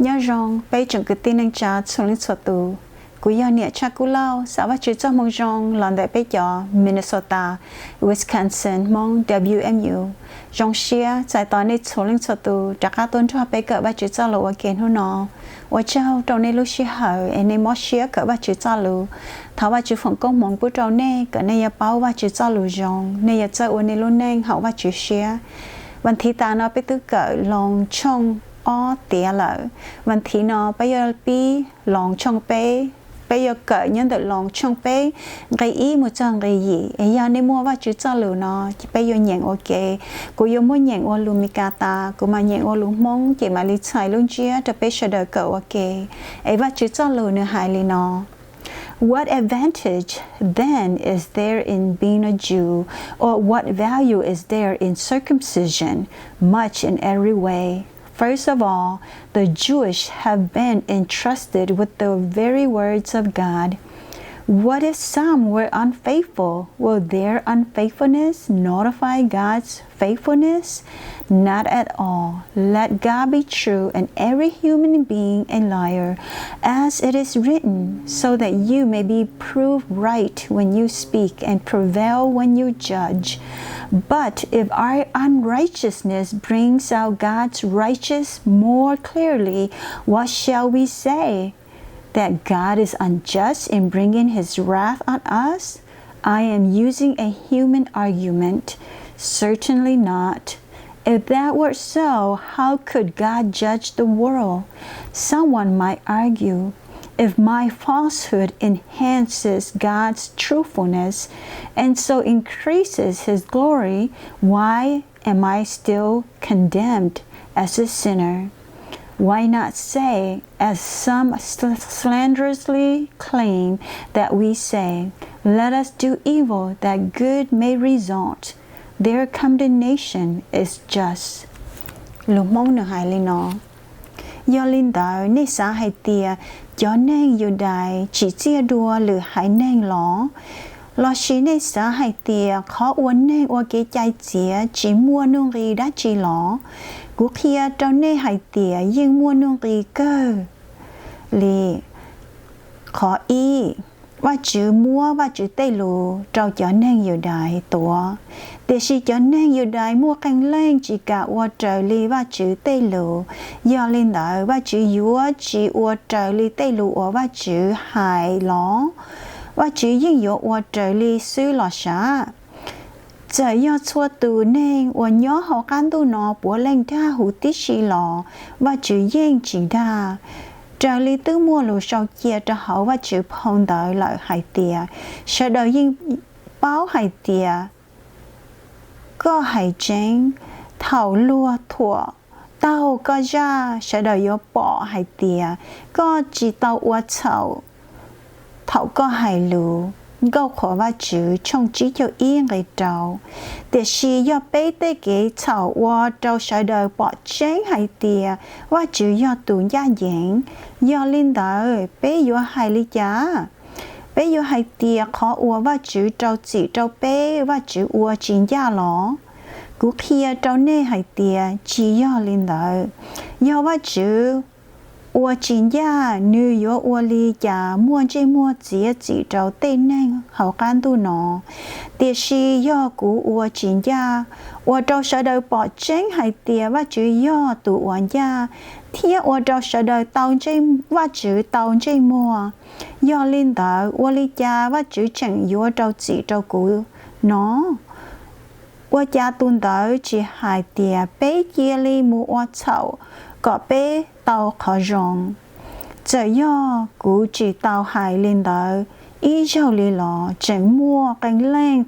Nyob zoo peb tsoom kwv tij neej tsa txhua leej txhua tus. Kuv yog Niam Tshaj Kub Lauj, xa Vajtswv txoj moo zoo los ntawm peb cov Minnesota, Wisconsin Hmoob W M U. Zoo siab txais tos nej txhua leej txhua tus rov qab tuaj nrog peb kawm Vajtswv txoj lus ua ke hnub no. Ua tsaug rau nej lub sij hawm es nej mob siab kawm Vajtswv txoj lus. Thov Vajtswv foom koob hmoov pub rau nej kom nej yuav paub Vajtswv txoj lus zoo, nej yuav txawj ua nej lub neej haum Vajtswv siab. Vas thiv tas no peb twb kawm Loos tshooj ob tiav lawm. Vas thiv no peb yuav pib Loos tshooj peb, peb yuav kawm nyob ntawm Loos tshooj peb nqe ib mus txog nqe yim. Es yog nej muaj Vajtswv txoj lus no ces peb yuav nyeem ua ke. Kuv yuav muab nyeem ua lus Mis Kas tas, kuv mam nyeem ua lus Hmoob ces mam li txhais lub ntsiab rau peb sawv daws kawm ua ke. Es Vajtswv txoj lus nws hais li no: What advantage then is there in being a Jew, or what value is there in circumcision? Much in every way. First of all, the Jewish have been entrusted with the very words of God. What if some were unfaithful? Will their unfaithfulness nullify God's faithfulness? Not at all. Let God be true and every human being a liar, as it is written, so that you may be proved right when you speak and prevail when you judge. But if our unrighteousness brings out God's righteous more clearly, what shall we say? That God is unjust in bringing his wrath on us? I am using a human argument. Certainly not. If that were so, how could God judge the world? Someone might argue, if my falsehood enhances God's truthfulness and so increases his glory, why am I still condemned as a sinner? Why not say, as some sl- slanderously claim that we say, let us do evil that good may result? Their condemnation is just. Lus Hmoob nws hais li no: Yog li ntawd nej xav hais tias cov neeg Yudais tsim txiaj dua lwm haiv neeg los? Lossis nej xav hais tias qhov uas neeg ua kev cai txiav tsis muaj nuj nqis dab tsi los? Kuv qhia rau nej hais tias yeej muaj nuj nqis kawg li. Qhov ib, Vajtswv muab Vajtswv tej lus rau cov neeg Yudais tuav, tiam sis cov neeg Yudais muaj qee leej tsis kam ua raws li Vajtswv tej lus. Yog li ntawd Vajtswv yuav tsis ua raws li tej lus uas Vajtswv hais los? Vajtswv yeej yuav ua raws li xwb los sav? Txawm yog txhua tus neeg uas nyob hauv qab ntuj no puav leej dag huv tib si los Vajtswv yeej tsis dag. Raws li twb muaj lus sau cia rau hauv Vajtswv phau ntawv lawm hais tias, sawv daws yeej paub hais tias koj hais tseeb. Thaum luag thuam taug koj zaj, sawv daws yuav pom hais tias koj tsis tau ua txhaum thaum koj hais lus. Nkauj Qhuas Vajtswv tshooj tsib caug ib nqe rau. Tiam sis yog peb tej kev txhaum ua rau sawv daws pom tseeb hais tias Vajtswv yog tus ncaj ncees, yog li ntawd peb yuav hais li cas? Peb yuav hais tias qhov uas Vajtswv rau txim rau peb Vajtswv ua tsis ncaj los? Kuv qhia rau nej hais tias tsis yog li ntawd. Yog Vajtswv ua tsis ncaj, nws yuav ua li cas muaj ntsej muag txiav txim rau tej neeg hauv qab ntuj no? Tiam sis yog kuv ua tsis ncaj, ua rau sawv daws pom tseeb hais tias Vajtswv yog tus uas ncaj, thiab ua rau sawv daws tau ntsej, Vajtswv tau ntsej muag. Yog li ntawd ua li cas Vajtswv tseem yuav rau txim rau kuv no? Ua cas tus ntawd tsis hais tias peb cia li mus ua txhaum kom peb tau qhov zoo? Txawm yog kuv tsis tau hais li ntawd ib zaug li los tseem muaj qee leej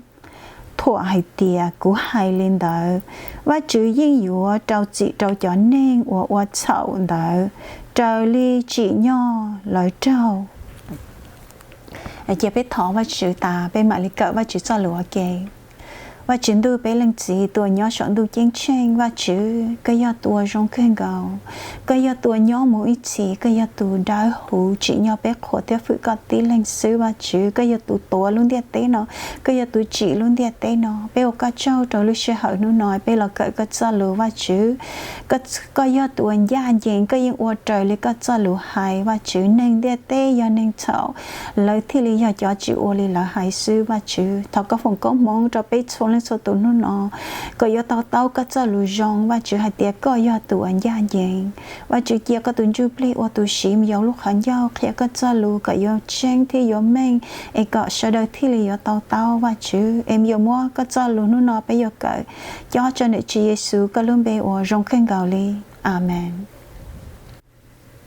thuam hais tias kuv hais li ntawd. Vajtswv yeej yuav rau txim rau cov neeg uas ua txhaum ntawd raws li tsim nyog lawv raug. Cia peb thov Vajtswv tas peb mam li kawm Vajtswv txoj lus ua ke. Vajtswv ntuj peb leej txiv tus uas nyob saum ntuj ceeb tsheej, Vajtswv koj yog tus uas zoo kawg nkaus. Koj yog tus uas nyob mus ib txhis, koj yog tus dawb huv tsim nyog peb qhuas thiab fwm koj tib leeg xwb, Vajtswv koj yog tus tuav lub ntiaj teb no, koj yog tus tsim lub ntiaj teb no. Peb ua koj tsaug rau lub sij hawm hnub no peb los kawm koj txoj lus, Vajtswv. Koj yog tus uas ncaj ncees, koj yeej ua raws li koj txoj lus hais, Vajtswv. Neeg ntiaj teb yog neeg txhaum, lawv thiaj li yog cov tsis ua li lawv hais xwb, Vajtswv. Thov koj foom koob hmoov rau peb txhua leej txhua tus hnub no kom yuav to taub koj txoj lus zoo, Vajtswv, hais tias koj yog tus uas ncaj ncees. Vajtswv, cia koj tus Ntsuj Plig ua tus siv mus yog lub qhov ncauj qhia koj txoj lus kom yuav tseeb thiab yuav meej, es kom sawv daws thiaj li yuav to taub, Vajtswv. Es yuav muab koj txoj lus hnub no peb yuav kawm cob rau ntawm Tswv Yexus koj lub npe uas zoo kawg nkaus li. Amees.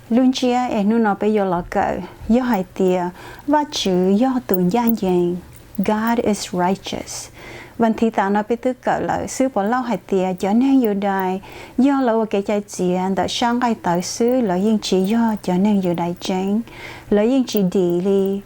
Lub ntsiab es hnub no peb yuav los kawm yog hais tias Vajtswv yog tus ncaj ncees, God is righteous. Vas thiv tas no peb twb kawm lawm, xib hwb Pov Lauj hais tias cov neeg Yudais yog lawv ua kev cai txiav ntawm sab nqaij tawv xwb, lawv yeej tsis yog cov neeg Yudais tseeb, lawv yeej tsis dim li.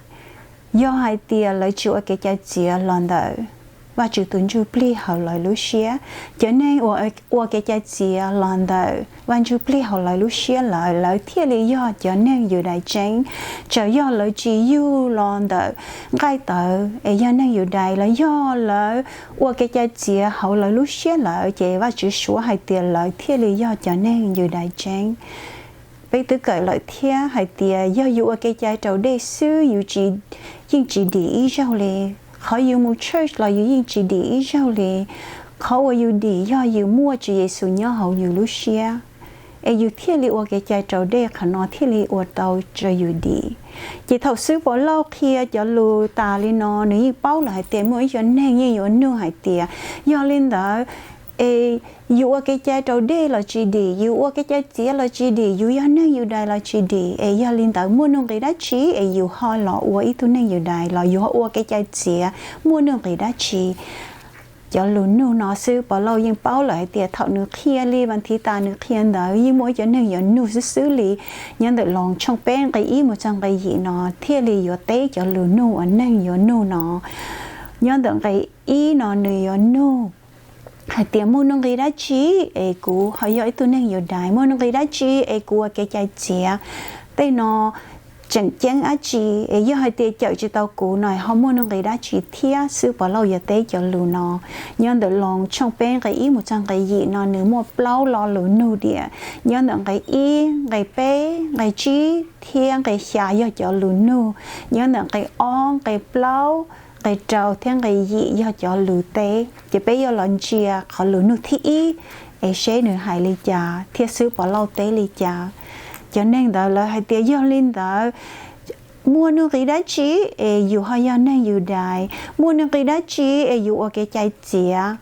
Yog hais tias lawv tsis ua kev cai txiav los ntawm Vajtswv tus Ntsuj Plig hauv lawv lub siab, cov neeg uas ua kev cai txiav los ntawm Vaj Ntsuj Plig hauv lawv lub siab lawm, lawv thiaj li yog cov neeg Yudais tseeb. Txawm yog lawv tsis yug los ntawm nqaij tawv es yog neeg Yudais, los yog lawv ua kev cai txiav hauv lawv lub siab lawm, ces Vajtswv suav hais tias lawv thiaj li yog cov neeg Yudais tseeb. Peb twb kawm lawm thiab hais tias yog yus ua kev cai raus dej xwb, yus tsis, yeej tsis dim ib zaug li. Qhov yus mus church los yus yeej tsis dim ib zaug li. Qhov uas yus dim yog yus muaj Tswv Yexus nyob hauv yus lub siab, es yus thiaj li ua kev cai raus dej, qhov no thiaj li ua tau rau yus dim. Ces thaum xib hwb Pov Lauj qhia cov lus tas li no, nws yeej paub lawm hais tias muaj ib co neeg yeej yuav nug hais tias, yog li ntawd es yus ua kev cai raus dej los tsis dim, yus ua kev cai txiav los tsis dim, yus yog neeg Yudais los tsis dim, es yog li ntawd muaj nuj nqis dab tsi es yus ho los ua ib tug neeg Yudais los yus ho ua kev cai txiav, muaj nuj nqis dab tsi? Cov lus nug no xib hwb Pov Lauj yeej paub lawm hais tias thaum nws qhia li vas thiv tas nws qhia ntawd yeej muaj ib cov neeg yuav nug xwb xwb li. Nyob ntawm Loos tshooj peb nqe ib mus txog nqe yim no thiaj li yuav teb cov lus nug uas neeg yuav nug no. Nyob ntawm nqe ib no nws yuav nug hais tias muaj nuj nqis dab tsi es kuv ho yog ib tug neeg Yudais, muaj nuj nqis dab tsi es kuv ua kev cai txiav? Tej no tseem ceeb dab tsi? Es yog hais tias cawm tsis tau kuv no ho muaj nuj nqis dab tsi thiab? Xib hwb Pov Lauj yuav teb cov lus no. Nyob ntawm Loos tshooj peb nqe ib mus txog nqe yim no nws muaj plaub lo lus nug diam. Nyob ntawm nqe ib, nqe peb, nqe tsib thiab nqe xya yog cov lus nug. Nyob ntawm nqe ob, nqe plaub, nqe rau thiab nqe yim yog cov lus teb. Ces peb yuav los ntsia qhov lus nug thib ib es seb nws hais li cas thiab xib hwb Pov Lauj teb li cas. Cov neeg ntawd lawv hais tias yog li ntawd, muaj nuj nqis dab tsi es yus ho yog neeg Yudais? Muaj nuj nqis dab tsi es yus ua kev cai txiav?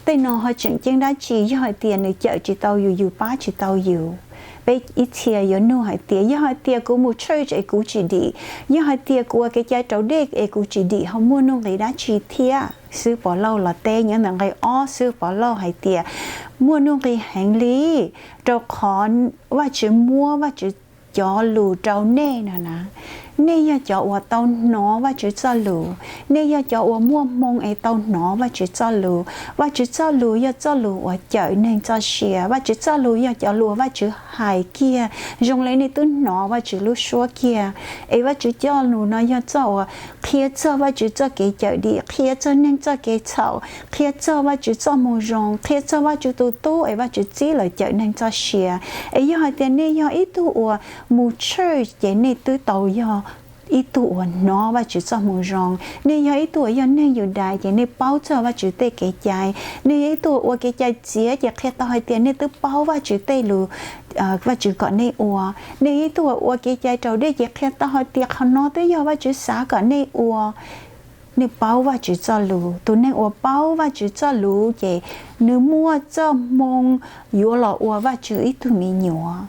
Tej no ho tseem ceeb dab tsi? Yog hais tias nws cawm tsis tau yus, yus pab tsis tau yus. Peb ib txhia yuav nug hais tias yog hais tias kuv mus church es kuv tsis dim, yog hais tias kuv ua kev cai raus dej es kuv tsis dim ho muaj nuj nqis dab tsi thiab? Xib hwb Pov Lauj los teb nyob ntawm nqe ob, xib hwb Pov Lauj hais tias muaj nuj nqis heev li, rau qhov Vajtswv muab Vajtswv cov lus rau nej no na. Nej yog cov uas tau hnov Vajtswv txoj lus, nej yog cov uas muaj hmoo es tau hnov Vajtswv txoj lus. Vajtswv txoj lus yog txoj lus uas cawm neeg txoj sia. Vajtswv txoj lus yog cov lus uas Vajtswv hais kiag zoo li nej twb hnov Vajtswv lub suab kiag. Es Vajtswv coj lus no yog txoj uas qhia txog Vajtswv txoj kev cawm dim, qhia txog neeg txoj kev txhaum, qhia txog Vajtswv txoj moo zoo, qhia txog Vajtswv tus tub es Vajtswv txib los cawm neeg txoj sia. Es yog hais tias nej yog ib tug uas mus church ces nej twb tau yog ib tug uas hnov Vajtswv txoj moo zoo. Nej yog ib tug uas yog neeg Yudais ces nej paub txog Vajtswv tej kev cai. Nej yog ib tug uas ua kev cai txiav ces qhia tau hais tias nej twb paub Vajtswv tej lus, Vajtswv kom nej ua. Nej yog ib tug uas ua kev cai raus dej ces qhia tau hais tias qhov no twb yog Vajtswv xav kom nej ua. Nej paub Vajtswv txoj lus. Tus neeg uas paub Vajtswv txoj lus ces nws muaj txoj hmoo yuav los ua Vajtswv ib tug me nyuam.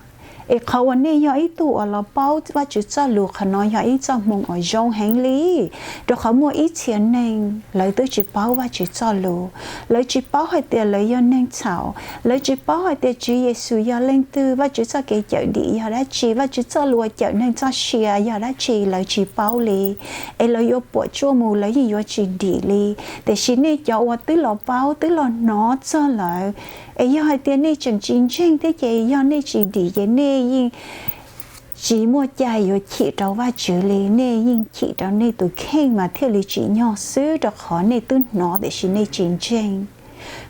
Es qhov uas nej yog ib tug uas los paub Vajtswv txoj lus, qhov no yog ib txoj hmoo uas zoo heev li, rau qhov muaj ib txhia neeg lawv twb tsis paub Vajtswv txoj lus. Lawv tsis paub hais tias lawv yog neeg txhaum, lawv tsis paub hais tias Tswv Yexus yog leej twg, Vajtswv txoj kev cawm dim yog dab tsi, Vajtswv txoj lus uas cawm neeg txoj sia yog dab tsi, lawv tsis paub li. Es lawv yuav puam tsuaj mus, lawv yeej yuav tsis dim li. Tiam sis nej cov uas twb los paub, twb los hnov txog lawm, es yog hais tias nej tseem tsis ntseeg thiab ces yog nej tsis dim ces nej yeej tsis muaj cai yuav chim rau Vajtswv li, nej yeej chim rau nej tus kheej mas thiaj li tsim nyog xwb, rau qhov nej twb hnov tiam sis nej tsis ntseeg.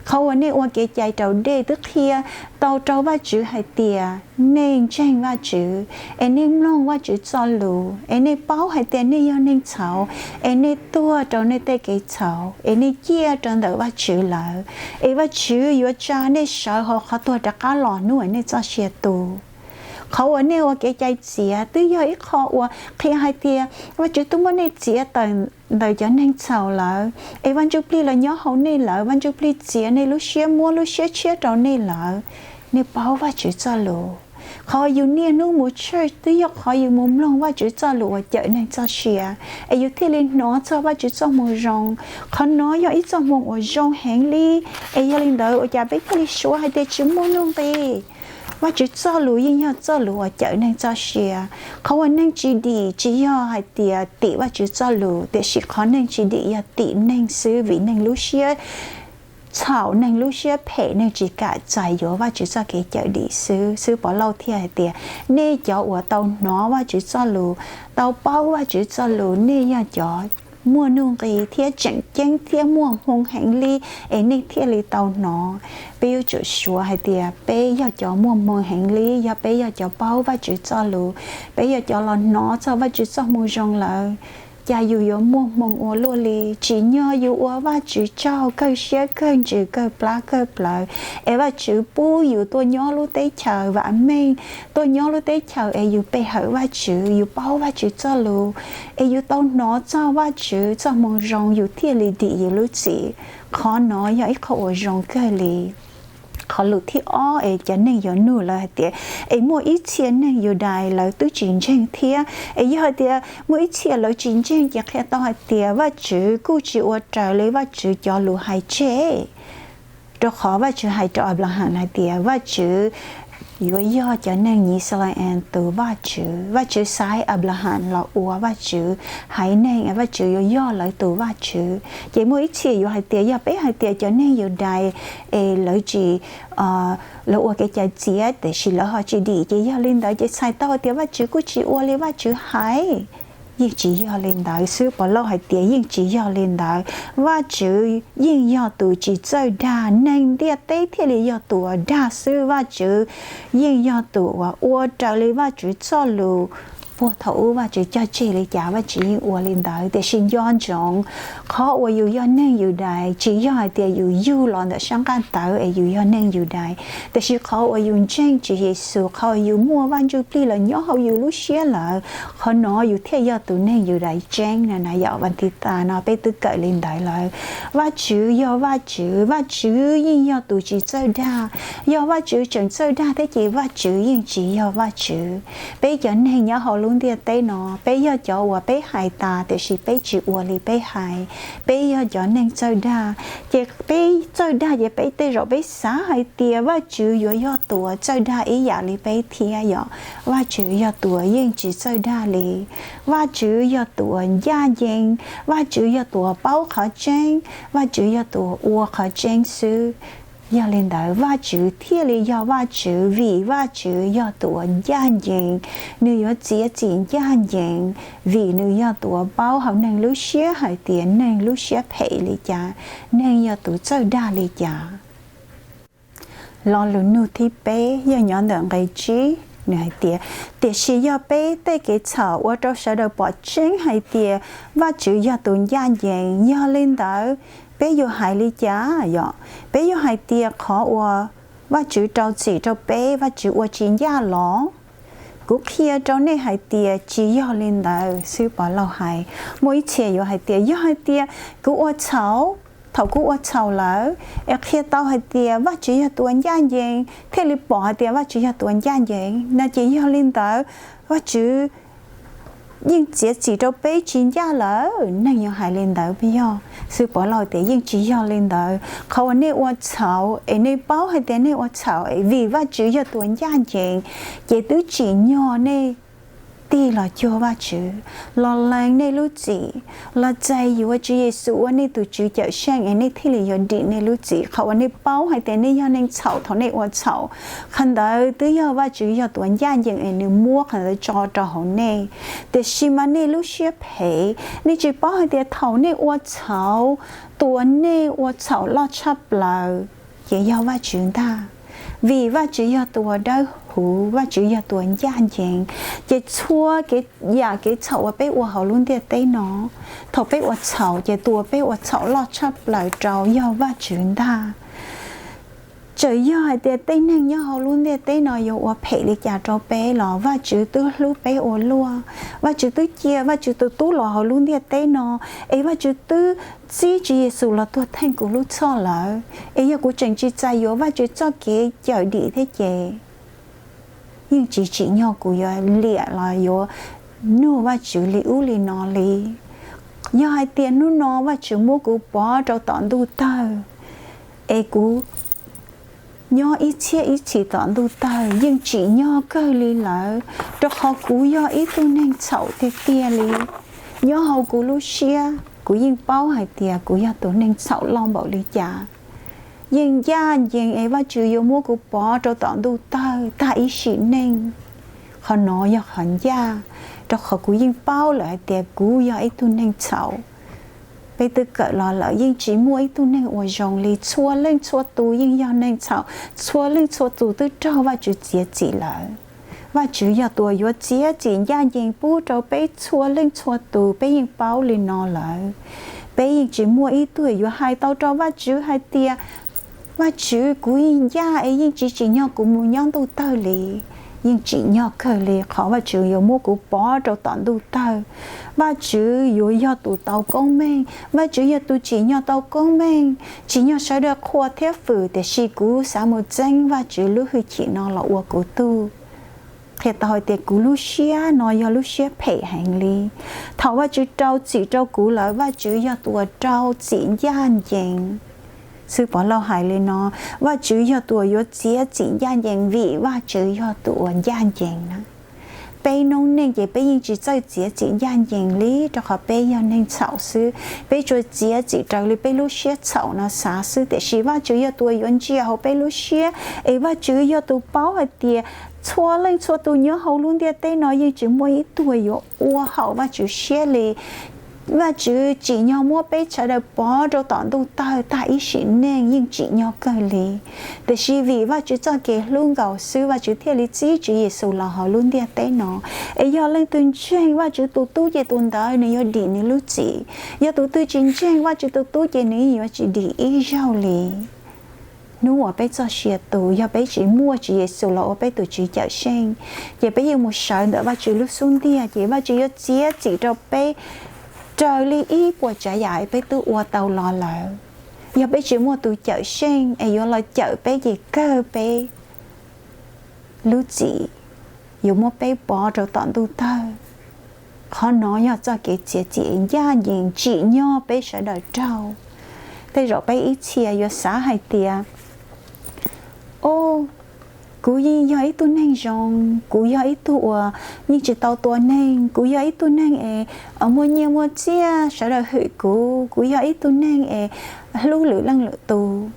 Qhov uas nej ua kev cai raus dej twb qhia tau rau Vajtswv hais tias nej ntseeg Vajtswv, es nej mloog Vajtswv txoj lus, es nej paub hais tias nej yog neeg txhaum, es nej tuag rau nej tej kev txhaum, es nej ciaj rau ntawm Vajtswv lawm, es Vajtswv yuav tsa nej sawv hauv qhov tuag rov qab los hnub uas nej txoj sia tu. Qhov uas nej ua kev cai txiav twb yog ib qho uas qhia hais tias Vajtswv twb muab nej txiav tawm ntawm cov neeg txhaum lawm, es Vaj Ntsujplig los nyob hauv nej lawm, Vaj Ntsujplig txiav nej lub siab, muab lub siab tshiab rau nej lawm. Nej paub Vajtswv txoj lus. Qhov yus niaj hnub mus church twb yog qhov yus mus mloog Vajtswv txoj lus uas cawm neeg txoj sia, es yus thiaj li hnov txog Vajtswv txoj moo zoo. Qhov no yog ib txoj moo uas zoo heev li, es yog li ntawd ua cas peb thiaj li suav hais tias tsis muaj nuj nqis? Vajtswv txoj lus yeej yog txoj lus uas cawm neeg txoj sia. Qhov uas neeg tsis dim tsis yog hais tias tim Vajtswv txoj lus, tiam sis qhov neeg tsis dim yog tim neeg xwb, vim neeg lub siab txhaum, neeg lub siab phem, neeg tsis kam txais yuav Vajtswv txoj kev cawm dim xwb. Xib hwb Pov Lauj thiaj hais tias nej cov uas tau hnov Vajtswv txoj lus, tau paub Vajtswv txoj lus, nej yog cov muaj nuj nqis thiab tseem ceeb thiab muaj hmoo heev li, es nej thiaj li tau hnov. Peb yuav tsum suav hais tias peb yog cov muaj hmoo heev li, yog peb yog cov paub Vajtswv txoj lus, peb yog cov los hnov txog Vajtswv txoj moo zoo lawm, cas yus yuav muaj hmoo ua luaj li? Tsim nyog yus ua Vajtswv tsaug kawg siab kawg ntsws kawg plab kawg plawv, es Vajtswv pub yus tuaj nyob lub teb chaws vam meej, tuaj nyob lub teb chaws es yus pe hawm Vajtswv, yus paub Vajtswv txoj lus, es yus tau hnov txog Vajtswv txoj moo zoo yus thiaj li dim yus lub txim. Qhov no yog ib qho uas zoo kawg li. Qhov lus thib ob es cov neeg yuav nug lawv hais tias, es muaj ib txhia neeg Yudais lawv twb tsis ntseeg thiab, es yog hais tias muaj ib txhia lawv tsis ntseeg ces qhia tau hais tias Vajtswv kuj tsis ua raws li Vajtswv cov lus hais tseg. Rau qhov Vajtswv hais rau Anplahas hais tias Vajtswv yuav yog cov neeg Yixalayees tus Vajtswv. Vajtswv xaiv Anplahas los ua Vajtswv haiv neeg, Vajtswv yuav yog lawv tus Vajtswv. Ces muaj ib txhia yuav hais tias yog peb hais tias cov neeg Yudais es lawv tsis, lawv ua kev cai txiav tiam sis lawv ho tsis dim, ces yog li ntawd ces txhais tau tias Vajtswv kuj tsis ua li Vajtswv hais. Yeej tsis yog li ntawd. Xib hwb Pov Lauj hais tias yeej tsis yog li ntawd. Vajtswv yeej yog tus tsis txawj dag, neeg ntiaj teb thiaj li yog tus uas dag xwb. Vajtswv yeej yog tus uas ua raws li Vajtswv txoj lus. Puag thaum ub Vajtswv cog tseg li cas Vajtswv yeej ua li ntawd. Tiam sis nco ntsoov, qhov uas yus yog neeg Yudais tsis yog hais tias yus yug los ntawm sab nqaj tawv es yus yog neeg Yudais. Tiam sis qhov uas yus ntseeg Tswv Yexus, qhov uas yus muaj Vaj Ntsujplig los nyob hauv yus lub siab lawm, qhov no yus thiaj yog tus neeg Yudais tseeb na. Na yom, Vaj Ntis Tas no peb twb kawm li ntawd lawm. Vajtswv yog Vajtswv, Vajtswv yeej yog tus tsis txawj dag. Yog Vajtswv tseem txawj dag thiab ces Vajtswv yeej tsis yog Vajtswv. Peb cov neeg nyob hauv lub ntiaj teb no, peb yog cov uas peb hais tas tiam sis peb tsis ua li peb hais. Peb yog cov neeg txawj dag, ces peb txawj dag ces peb tej zaum peb xav hais tias Vajtswv yuav yog tus uas txawj dag ib yam li peb thiab yom. Vajtswv yog tus uas yeej tsis txawj dag li. Vajtswv yog tus uas ncaj ncees, Vajtswv yog tus uas paub qhov tseeb, Vajtswv yog tus uas ua qhov tseeb xwb. Yog li ntawd Vajtswv thiaj li yog Vajtswv, vim Vajtswv yog tus uas ncaj ncees, nws yuav txiav txim ncaj ncees, vim nws yog tus uas paub hauv neeg lub siab hais tias neeg lub siab phem li cas, neeg yog tus txawj dag li cas. Lo lus nug thib peb yog nyob ntawm nqe tsib, nws hais tias, tiam sis yog peb tej kev txhaum ua rau sawv daws pom tseeb hais tias Vajtswv yog tus ncaj ncees, yog li ntawd peb yuav hais li cas yom? Peb yuav hais tias qhov uas Vajtswv rau txim rau peb, Vajtswv ua tsis ncaj los? Kuv qhia rau nej hais tias tsis yog li ntawd. Xib hwb Pov Lauj hais, muaj ib txhia yuav hais tias yog hais tias kuv ua txhaum, Thaum kuv ua txhaum lawm es qhia tau hais tias Vajtswv yog tus uas ncaj ncees, thiaj li pom hais tias Vajtswv yog tus uas ncaj ncees no ces yog li ntawd Vajtswv yeej txiav txim rau peb tsis ncaj lawm. Neeg yuav hais li ntawd puas yog? Xib Pov Lauj tias yeej tsis yog li ntawd. Qhov uas nej ua txhaum es nej paub hais tias nej ua txhaum es vim Vajtswv yog tus uas ncaj ncees, ces twb tsim nyog nej tig los cuag Vajtswv, los lees nej lub txim, los txais yuav Tswv Yexus ua nej tus Tswv Cawmseej es nej thiaj li yuav dim nej lub txim. Qhov uas nej paub hais tias nej yog neeg txhaum thaum nej ua txhaum, qhov ntawd twb yog Vajtswv yog tus uas ncaj ncees es nws muab qhov ntawd tso rau hauv nej. Tiam sis mas nej lub siab phem, nej tsis paub hais tias thaum nej ua txhaum, tus uas nej ua txhaum loj tshaj plaws ces yog Vajtswv ntag. Vim Vajtswv yog tus uas dawb huv, Vajtswv yog tus uas ncaj ncees, ces txhua kev yam kev txhaum uas peb ua hauv lub ntiaj teb no, thaum peb ua txhaum ces tus uas peb ua txhaum loj tshaj plaws rau yog Vajtswv ntag. Txawm yog hais tias tej neeg nyob hauv lub ntiaj teb no yuav ua phem li cas rau peb los Vajtswv twb hlub peb ua luaj, Vajtswv twb cia Vajtswv tus Tub los hauv lub ntiaj teb no, es Vajtswv twb txib Tswv Yexus los tuag theej kuv lub txhoj lawm. Es yog kuv tseem tsis txais yuav Vajtswv txoj kev cawm dim thiab ces yeej tsis tsim nyog kuv yuav liam los yuav nug Vajtswv li ub li no li. Yog hais tias hnub no Vajtswv muab kuv pov rau tom ntuj tawg, es kuv nyob ib txhiab ib txhis tom ntuj tawg yeej tsim nyog kawg li lawm, rau qhov kuv yog ib tug neeg txhaum tiag tiag li. Nyob hauv kuv lub siab kuv yeej paub hais tias kuv yog tus neeg txhaum loj npaum li cas. Yeej ncaj ncees es Vajtswv yuav muab kuv pov rau tom ntuj tawg tag ib sim neej. Qhov no yog qhov ncaj, rau qhov kuv yeej paub lawm hais tias kuv yog ib tug neeg txhaum. Peb twb kawm los lawm yeej tsis muaj ib tug neeg uas zoo li, txhua leej txhua tus yeej yog neeg txhaum, txhua leej txhua tus twb raug Vajtswv txiav txim lawm. Vajtswv yog tus uas yuav txiav txim ncaj ncees pub rau peb txhua leej txhua tus, peb yeej paub li no lawm. Peb yeej tsis muaj ib tug yuav hais tau rau Vajtswv hais tias, Vajtswv, kuv yeej ncaj es yeej tsis tsim nyog kuv mus nyob ntuj tawg li. Yeej tsim nyog kawg li qhov Vajtswv yuav muab kuv pov rau tom ntuj tawg. Vajtswv yuav yog tus tau koob meej, Vajtswv yog tus tsim nyog tau koob meej, tsim nyog sawv daws qhuas thiab fwm, tiam sis kuv xav mus txeeb Vajtswv lub hwj chim no los ua kuv tug. Qhia tau hais tias kuv lub siab no yog lub siab phem heev li. Thaum Vajtswv rau txim rau kuv lawm, Vajtswv yog tus uas rau txim ncaj ncees. Xib Pov Lauj hais li no, Vajtswv yog tus uas yuav txiav txim ncaj ncees vim Vajtswv yog tus uas ncaj ncees na. Peb noob neej ces peb yeej tsis txawj txiav txim ncaj ncees li, rau qhov peb yog neeg txhaum xwb. Peb tsuas txiav txim raws li peb lub siab txhaum no xav xwb, tiam sis Vajtswv yog tus uas yuav ntsia hauv peb lub siab, es Vajtswv yog tus paub hais tias txhua leej txhua tus nyob hauv lub ntiaj teb no yeej tsis muaj ib tug yuav ua haum Vajtswv siab li. Vajtswv tsim nyog muab peb sawv daws pov rau tom ntuj tawg tag ib sim neej yeej tsim nyog kawg li. Tiam sis vim Vajtswv txoj kev hlub nkaus xwb, Vajtswv thiaj li txib Tswv Yexus los hauv lub ntiaj teb no. Es yog leej twg ntseeg Vajtswv tus Tub ces tus ntawd nws yuav dim nws lub txim. Yog tus twg tsis ntseeg Vajtswv tus Tub ces nws yuav tsis dim ib zaug li. Hnub uas peb txoj sia tu, yog peb tsis muaj Tswv Yexus los ua peb tus Tswv Cawmseej, ces peb yeej mus sawv ntawm Vajtswv lub xub ntiag, ces Vajtswv yuav txiav txim rau peb raws li ib puas tsav yam peb twb ua tau los lawm. Yog peb tsis muaj tus Cawmseej es yuav los cawm peb ces kawg peb lub txim yuav muab peb pov rau tom ntuj tawg. Qhov no yog txoj kev txiav txim ncaj ncees tsim nyog peb sawv daws raug. Tej zaum peb ib txhia yuav xav hais tias, o, kuv yeej yog ib tug neeg zoo, kuv yog ib tug uas yeej tsis tau tua neeg, kuv yog ib tug neeg es muaj nyiaj muaj txiaj sawv daws hwm kuv, kuv yog ib tug neeg es hlub lwm leej lwm tus.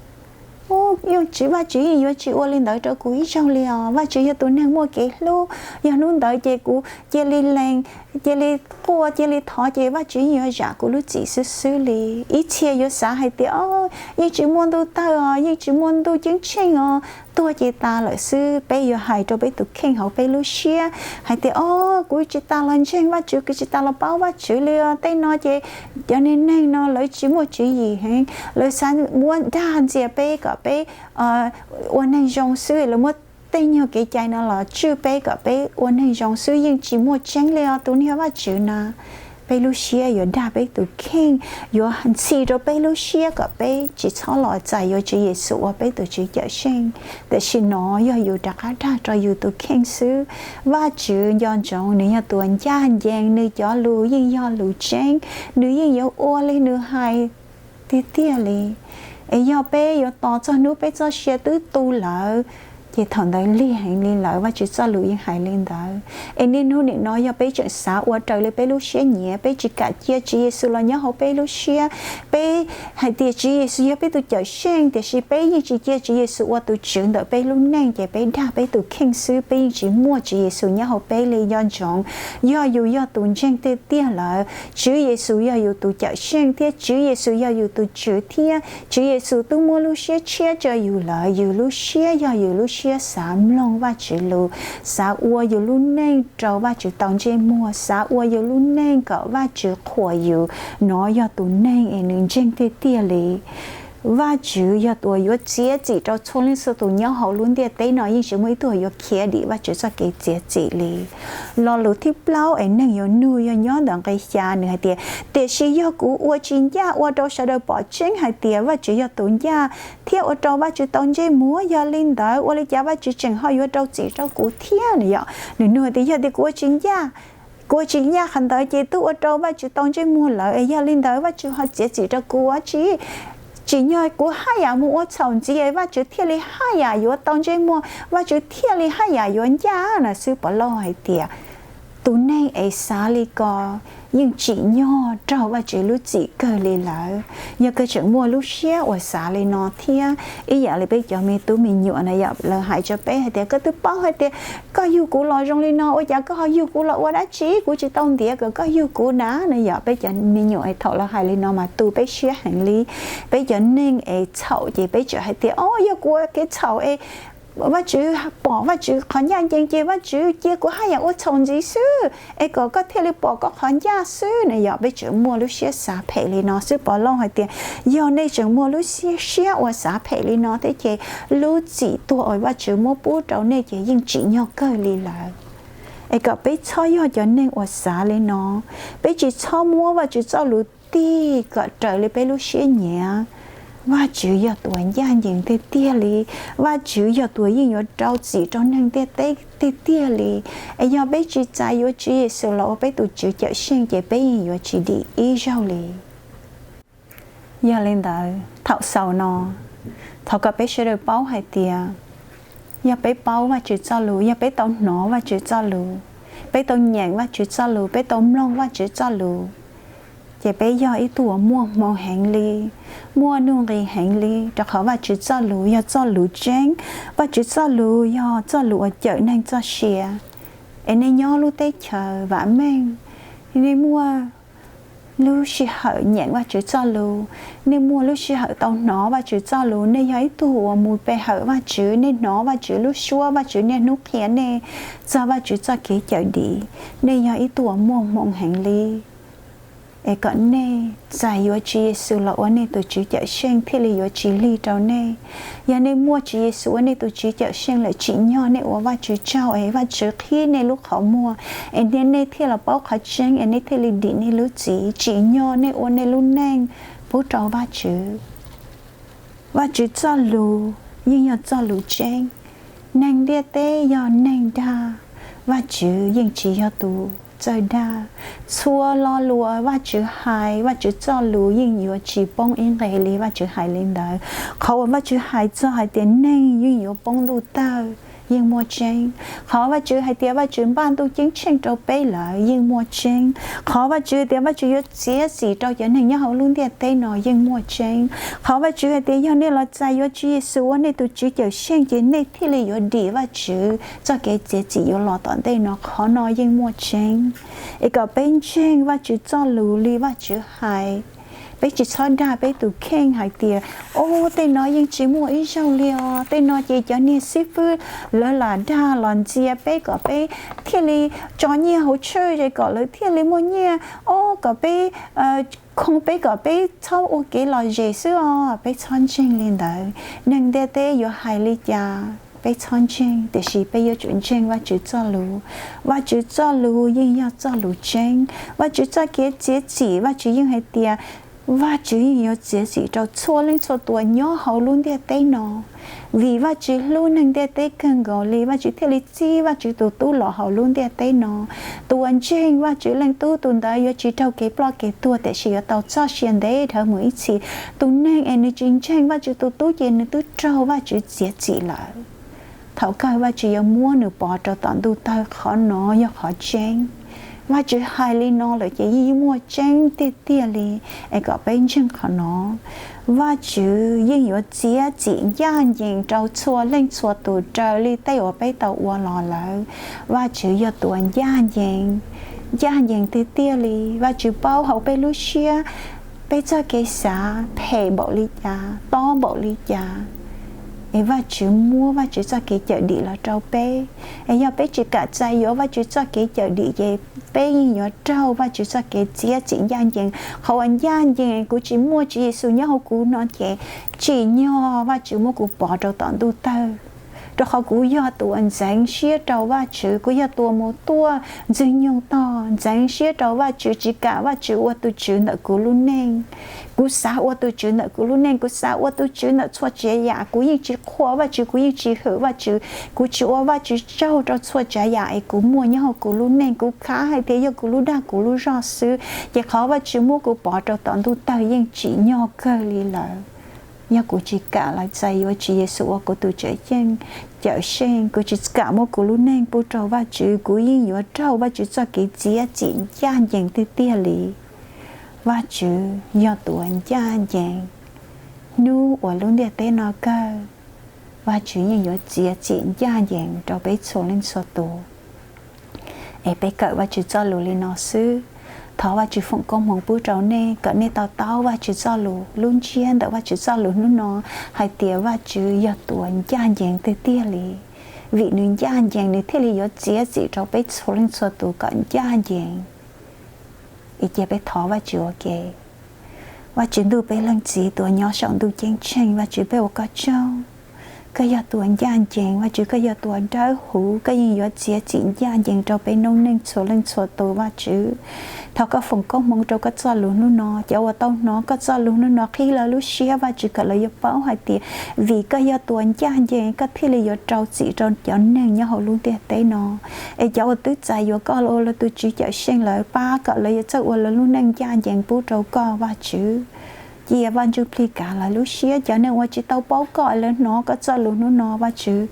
Ub, yeej tsis, Vajtswv yeej yuav tsis ua li ntawd rau kuv ib zaug li os. Vajtswv yog tus neeg muaj kev hlub, yog hnub ntawd ces kuv cia li lees, cia li quaj, cia li thov ces Vajtswv yeej yuav zam kuv lub txim xwb xwb li. Ib txhia yuav xav hais tias, o, yeej tsis muaj ntuj tawg os, yeej tsis muaj ntuj ceeb tsheej os, tuag ces tas lawm xwb. Peb yuav hais rau peb tus kheej hauv peb lub siab hais tias, o, kuv tsis tas los ntseeg Vajtswv, kuv tsis tas los paub Vajtswv li os. Tej no ces cov neeg neeg no lawv tsis muaj tswv yim heev, lawv xav muab dag ntxias peb kom peb ua neeg zoo xwb, lawv muab tej nyuag kev cai no los tswj peb kom peb ua neeg zoo xwb, yeej tsis muaj tseeb li os tus niag Vajtswv na. peb lub siab yuav dag peb tus kheej, yuav ntxhi rau peb lub siab kom peb tsis txhob los txais yuav Tswv Yexus ua peb tus Tswv Cawmseej. Tam sim no yog yus rov qab dag rau yus tus kheej xwb. Vajtswv nco ntsoov, nws yog tus uas ncaj ncees, nws cov lus yeej yog lus tseeb, nws yeej yuav ua li nws hais tiag tiag li. Es yog peb yuav tos txog hnub peb txoj sia twb tu lawm, ces thaum ntawd lig heev li lawm, Vajtswv txoj lus yeej hais li ntawd. Es niaj hnub nim no yog peb tseem xav ua raws li peb lub siab nyiam, peb tsis kam cia Tswv Yexus los nyob hauv peb lub siab, peb hais tias Tswv Yexus yog peb tus Cawmseej, tiam sis peb yeej tsis cia Tswv Yexus ua tus Tswv ntawm peb lub neej, ces peb dag peb tus kheej xwb, peb yeej tsis muaj Tswv Yexus nyob hauv peb li. Nco ntsoov, yog yus yog tus ntseeg tiag tiag lawm, Tswv Yexus yog yus tus Cawmseej thiab Tswv Yexus yog yus tus Tswv thiab Tswv Yexus twb muab lub siab tshiab rau yus lawm, yus lub siab yog yus lub siab xav mloog Vajtswv lus, xav ua yus lub neej rau Vajtswv tau ntsej muag, xav ua yus lub neej kom Vajtswv qhuas yus, nov yog tus neeg es nws ntseeg tiag tiag li. Vajtswv yog tus uas yuav txiav txim rau txhua leej txhua tus nyob hauv lub ntiaj teb no, yeej tsis muaj ib tug yuav khiav dim Vajtswv txoj kev txiav txim li. Lo lus thib plaub es neeg yuav nug yog nyob ntawm nqe xya, nws hais tias, tiam sis yog kuv ua tsis ncaj ua rau sawv daws pom tseeb hais tias Vajtswv yog tus ncaj thiab ua rau Vajtswv tau ntsej muag, yog li ntawd ua li cas Vajtswv tseem ho yuav rau txim rau kuv thiab no yom? Nws nug tias yog tias kuv ua tsis ncaj, kuv ua tsis ncaj qhov ntawd ces twb ua rau Vajtswv tau ntsej muag lawm, es yog li ntawd Vajtswv ho txiav txim rau kuv ua tsi? Tsim nyog kuv haj yam mus ua txhaum ntxiv es Vajtswv thiaj li haj yam yuav tau ntsej muag, Vajtswv thiaj li haj yam yuav ncaj na xwb. Puas lauj, hais tias tus neeg es xav li ko yeej tsim nyog raug Vajtswv lub txim kawg li lawm. Yog koj tseem muaj lub siab uas xav li no thiab, ib yam li peb cov me tub me nyuam na yom, lawv hais rau peb hais tias, koj twb paub hais tias koj yug kuv los zoo li no, ua cas koj ho yug kuv los ua dab tsi? Kuv tsis tau ntiav kom koj yug kuv na no yom. Peb cov me nyuam es thaum lawv hais li no mas tu peb siab heev li. Peb cov neeg es txhaum ces peb tseem hais tias, o, yog kuv ua kev txhaum es Vajtswv pom Vajtswv qhov ncaj ncees ces Vajtswv cia kuv haj yam ua txhaum ntxiv xwb es kom koj thiaj li pom koj qhov ncaj xwb na yom. Peb tseem muaj lub siab xav phem li no xwb. Puas lauj, hais tias yog nej tseem muaj lub siab uas xav phem li no thiab ces lub txim tuag uas Vajtswv muab pub rau nej ces yeej tsim nyog kawg li lawm. Es kom peb txhob yog cov neeg uas xav li no, peb tsis txhob muab Vajtswv txoj lus tig kom raws li peb lub siab nyiam. Vajtswv yog tus uas ncaj ncees tiag tiag li, Vajtswv yog tus uas yeej yuav rau txim rau neeg ntiaj teb tiag tiag li. Es yog peb tsis txais yuav Tswv Yexus los ua peb tus Tswv Cawmseej ces peb yeej yuav tsis dim ib zaug li. Yog li ntawd thaum xaus no, thov kom peb sawv daws paub hais tias yog peb paub Vajtswv txoj lus, yog peb tau hnov Vajtswv txoj lus, peb tau nyeem Vajtswv txoj lus, peb tau mloog Vajtswv txoj lus, ces peb yog ib tug uas muaj hmoo heev li, muaj nuj nqis heev li, rau qhov Vajtswv txoj lus yog txoj lus tseeb, Vajtswv txoj lus yog txoj lus uas cawm neeg txoj sia. Es nej nyob lub teb chaws vam meej, nej muaj lub sij hawm nyeem Vajtswv txoj lus, nej muaj lub sij hawm tau hnov Vajtswv txoj lus, nej yog ib tug uas mus pe hawm Vajtswv, nej hnov Vajtswv lub suab, Vajtswv niaj hnub qhia nej txog Vajtswv txoj kev cawm dim, nej yog ib tug uas muaj hmoo heev li. Es kom nej txais yuav Tswv Yexus los ua nej tus Tswv Cawmseej thiaj li yuav tsis lig rau nej. Yog nej muaj Tswv Yexus ua nej tus Tswv Cawmseej lawm, tsim nyog nej ua Vajtswv tsaug es Vajtswv qhib nej lub qhov muag, es nej thiaj los paub qhov tseeb, es nej thiaj li dim nej lub txim. Tsim nyog nej ua nej lub neej pub rau Vajtswv. Vajtswv txoj lus yeej yog txoj lus tseeb. Neeg ntiaj teb yog neeg dag, Vajtswv yeej tsis yog tus txawj dag. Txhua lo lus uas Vajtswv hais, Vajtswv txoj lus yeej yuav tsis poob ib nqe li. Vajtswv hais li ntawd, qhov uas Vajtswv hais txog hais tias neeg yeej yuav poob ntuj tawg yeej muaj tseeb. Qhov Vajtswv hais tias Vajtswv npaj ntuj ceeb tsheej rau peb lawm yeej muaj tseeb. Qhov Vajtswv hais tias Vajtswv yuav txiav txim rau cov neeg nyob hauv lub ntiaj teb no yeej muaj tseeb. Qhov Vajtswv hais tias yog nej los txais yuav Tswv Yexus ua nej tus Tswv Cawmseej ces nej thiaj li yuav dim Vajtswv txoj kev txiav txim yuav los tom ntej no, qhov no yeej muaj tseeb. Es kom peb ntseeg Vajtswv txoj lus li Vajtswv hais. Peb tsis txhob dag peb tus kheej hais tias, o, tej no yeej tsis muaj ib zaug li os, tej no ces cov niag xib fwb lawv lam dag los ntxias peb kom peb thiaj li tso nyiaj hauv church es kom lawv thiaj li muaj nyiaj, o, kom peb khoo peb kom peb txhob ua kev lom zem xwb os. Peb txhob ntseeg li ntawd. Neeg ntiaj teb yuav hais li cas peb txhob ntseeg, tiam sis peb yuav tsum ntseeg Vajtswv txoj lus. Vajtswv txoj lus yeej yog txoj lus tseeb. Vajtswv txoj kev txiav txim, Vajtswv yeej hais tias Vajtswv yeej yuav txiav txim rau txhua leej txhua tus nyob hauv lub ntiaj teb no. Vim Vajtswv hlub neeg ntiaj teb kawg nkaus li, Vajtswv thiaj li txib Vajtswv tus Tub los hauv lub ntiaj teb no. Tus uas ntseeg Vajtswv leej Tub, tus ntawd yuav tsis raug kev ploj kev tuag, tiam sis yuav tau txoj sia ntev dhawv mus ib txhis. Tus neeg es nws tsis ntseeg Vajtswv tus Tub ces nws twb raug Vajtswv txiav txim lawm. Thaum kawg Vajtswv yuav muab nws pov rau tom ntuj tawg. Qhov no yog qhov tseeb. Vajtswv hais li no lawm ces yeej muaj tseeb tiag tiag li, es kom peb ntseeg qhov no. Vajtswv yeej yuav txiav txim ncaj ncees rau txhua leej txhua tus raws li tej uas peb tau ua los lawm. Vajtswv yog tus uas ncaj ncees, ncaj ncees tiag tiag li. Vajtswv paub hauv peb lub siab, peb txoj kev xav phem npaum li cas, tob npaum li cas, es Vajtswv muab Vajtswv txoj kev cawm dim los rau peb. Es yog peb tsis kam txais yuav Vajtswv txoj kev cawm dim ces peb yeej yuav raug Vajtswv txoj kev txiav txim ncaj ncees. Qhov uas ncaj ncees, kuv tsis muaj Tswv Yexus nyob hauv kuv no ces tsim nyog Vajtswv muab kuv pov rau tom ntuj tawg. Rau qhov kuv yog tus uas ntxeev siab rau Vajtswv, kuv yog tus uas mus tuaj Ntxwg Nyoog tog, ntxeev siab rau Vajtswv, tsis kam Vajtswv ua tus Tswv ntawm kuv lub neej. Kuv xav ua tus Tswv ntawm kuv lub neej, kuv xav ua tus Tswv ntawm txhua tsav yam, kuv yeej tsis qhuas Vajtswv, kuv yeej tsis hwm Vajtswv, kuv tsis ua Vajtswv tsaug rau txhua tsav yam es kuv muaj nyob hauv kuv lub neej. Kuv khav hais tias yog kuv lub dag kuv lub zog xwb, ces qhov Vajtswv muab kuv pov rau tom ntuj tawg yeej tsim nyog kawg li lawm. Yog kuv tsis kam los txais yuav Tswv Yexus ua kuv tus Cawm Seej, Cawm Seej, kuv tsis kam muab kuv lub neej pub rau Vajtswv, kuv yeej yuav raug Vajtswv txoj kev txiav txim ncaj ncees tiag tiag li. Vajtswv yog tus uas ncaj ncees. Hnub uas lub ntiaj teb no kawg, Vajtswv yeej yuav txiav txim ncaj ncees rau peb txhua leej txhua tus. Es peb kawm Vajtswv txoj lus li no xwb. Thov Vajtswv foom koob hmoov pub rau nej kom nej to taub Vajtswv txoj lus, lub ntsiab ntawm Vajtswv txoj lus hnub no hais tias Vajtswv yog tus uas ncaj ncees tiag tiag li. Vim nws ncaj ncees nws thiaj li yuav txiav txim rau peb txhua leej txhua tus kom ncaj ncees. Es cia peb thov Vajtswv ua ke. Vajtswv ntuj, peb Leej Txiv tus uas nyob saum ntuj ceeb tsheej, Vajtswv, peb ua koj tsaug. Koj yog tus uas ncaj ncees, Vajtswv, koj yog tus uas dawb huv, koj yeej yuav txiav txim ncaj ncees rau peb noob neej txhua leej txhua tus, Vajtswv. Thov koj foom koob hmoov rau koj txoj lus hnub no, cov uas tau hnov koj txoj lus hnub no qhib lawv lub siab, Vajtswv, kom lawv yuav paub hais tias vim koj yog tus uas ncaj ncees koj thiaj li yuav rau txim rau cov neeg nyob hauv lub ntiaj teb no. Es cov uas twb txais yuav koj los ua lawv tus Tswv Cawm Seej lawm, pab kom lawv yuav txawj ua lawv lub neej ncaj ncees pub rau koj, Vajtswv. Cia Vaj Ntsuj Plig kav lawv lub siab. Cov neeg uas tsis tau paub koj, lawv hnov koj txoj lus hnub no, Vajtswv,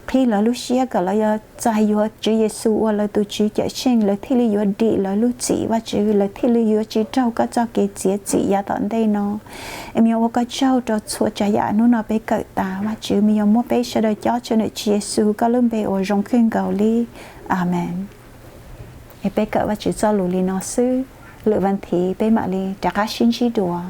qhib lawv lub siab kom lawv yuav txais yuav Tswv Yexus ua lawv tus Tswv Cawm Seej, lawv thiaj li yuav dim lawv lub txim, Vajtswv, lawv thiaj li yuav tsis raug koj txoj kev txiav txim yav tom ntej no. Es me yuav ua koj tsaug rau txhua tsav yam hnub no peb kawm tas, Vajtswv, me yuav muab peb sawv daws cob tsam ntawm Tswv Yexus koj lub npe uas zoo kawg nkaus li. Amees. Es peb kawm Vajtswv txoj lus li no xwb, lwm vas thiv peb mam li rov qab sib ntsib dua.